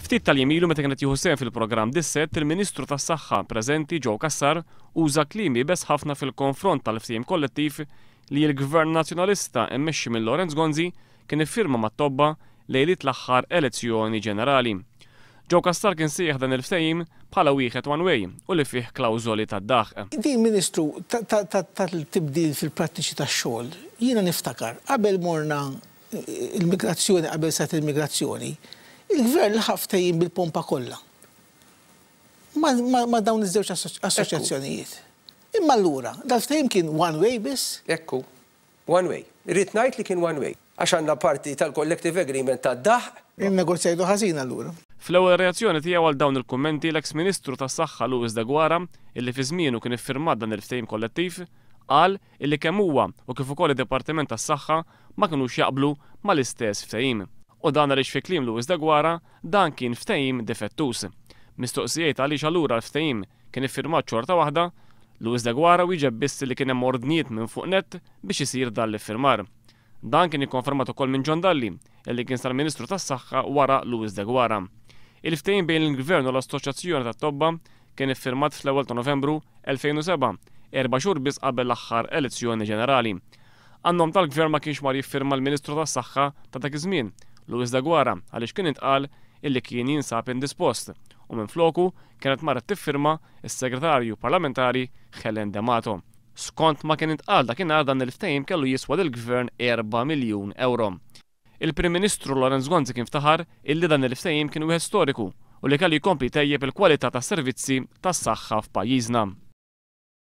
Ftit tal-jiem ilu meta kien qed jieħu sehem fil-programm Dissett, il-Ministru tas-Saħħa preżenti Joe Cassar uża kliem iebes ħafna fil-konfront tal-ftehim kollettiv li l-Gvern Nazzjonalista mmexxi minn Lawrence Gonzi kien iffirma mat-tobba lejliet l-aħħar elezzjoni ġenerali. Joe Cassar kien sejjaħ dan il-ftehim bħala wieħed one way u li fih klawżoli tad-daħq. Din Ministru tal-tibdil fil-prattiċi tax-xogħol, jiena niftakar qabel morna il-migrazzjoni qabel saret il-migrazzjoni, il-Gvern laħaq ftehim bil-pompa kollha ma' dawn iż-żewġ assoċjazzjonijiet. Imma allura, dal-ftehim kien one way biss? Hekk hu. One way. Irrid ngħid li kien one way. Għax għandna parti tal-collective agreement tad-daħq. Innegozjajtu ħażin allura. Fl-ewwel reazzjoni tiegħu għal dawn il-kummenti, l-eks Ministru tas-Saħħa Louis Deguara, illi fi żmienu kien iffirmat dan il-ftehim kollettiv, qal illi kemm huwa u kif ukoll id-Dipartiment tas-Saħħa ma kinux jaqblu mal-istess ftehim. U dan għaliex fi kliem Louis Deguara, dan kien ftehim difettuż. Mistoqsi jgħid għaliex allura l-ftehim kien iffirmat xorta waħda, Louis Deguara wieġeb biss li kien hemm ordnijiet minn fuq nett biex isir dan l-iffirmar. Dan kien ikkonfermat ukoll minn John Dalli, illi kien sar Ministru tas-Saħħa wara Louis Deguara. Il-ftehim bejn il-Gvern u l-Assoċjazzjoni tat-Tobba kien iffirmat fl-ewwel ta' Novembru 2007, erba' xhur biss qabel l-aħħar elezzjoni ġenerali. Għan-nom tal-Gvern ma kienx mar jiffirma l-Ministru tas-Saħħa ta' dak iż-żmien, Louis Deguara, għaliex kien intqal illi kien jinsab indispost u minfloku kienet marret tiffirma s-Segretarju Parlamentari Helen D'Amato. Skont ma kien intqal dakinhar dan il-ftehim kellu jiswa lill-Gvern erba' miljun ewro. Il-Prim Ministru Lawrence Gonzi kien ftaħar illi dan il-ftehim kien wieħed storiku u li kellu jkompli jtejjeb il-kwalità tas-servizzi tas-saħħa f'pajjiżna.